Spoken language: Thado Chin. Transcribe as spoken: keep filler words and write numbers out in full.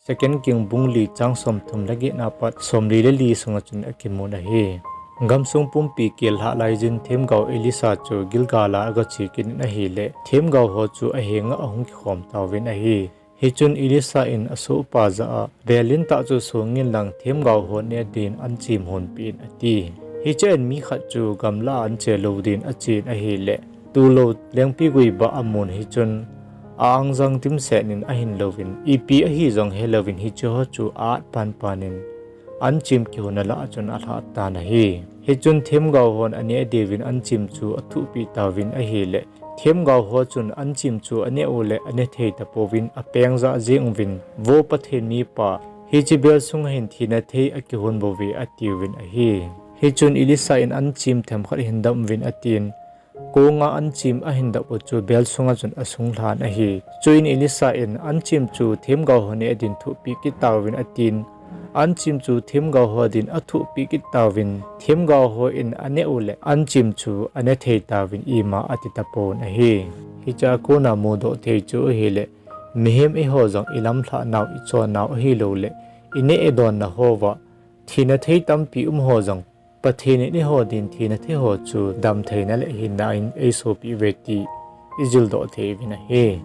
Second King bung li chang somthum le get na pat somli le li sunga chun akimun ahi. Gamsung pumpi kel lhah laijin themgao Elisha chu Gilgal a agache kit in ahileh, themgao ho chu ahenga ahung kikhom tauvin ahi. Hichun Elisha in asohpa jah a, Velin tah chu songin lang themgao ho neh din anchim honpeh in, ati. Hichea in mi khat chu gamlah a anche lou din achen ahileh, tulou lengpigui bah amun hichun, a-angjang dimset in ahin louvin, ipi ahi jong helouvin hicheho chu a-at panpan in, anchim kihona lah a chun alhah tan ahi. Hichun themgao hon aneh diuvin anchim chu athuhpeh tauvin ahileh, themgao ho chun anchim chu aneh uleh aneh thei tapouvin apeng jah jeng uvin, Vo Pathen mipa, hiche bel sunga hin thina thei akihon bouve, atiuvin ahi. Hichun Elisha in anchim themkhat hin dam uvin atin, konga anchim ahin dap u chu bel sunga chun asung lhan ahi. Chuin Elisha in anchim chu themgao ho neh din thuhpeh kit tauvin atin, anchim chu themgao ho din athuhpeh kit tauvin, themgao hon aneh uleh anchim chu aneh thei tauvin ima ati tapon ahi. Hichea kona mudoh thei chu ahileh, mihem eiho jong ilamlhah nau ichon nau ahilouleh, ineh idonna hoa thina thei tampi um ho jong Pathen in eiho din thina thei ho chu damtheina le hinna in eisopeh uve ti ijildoh thei uvin ahi.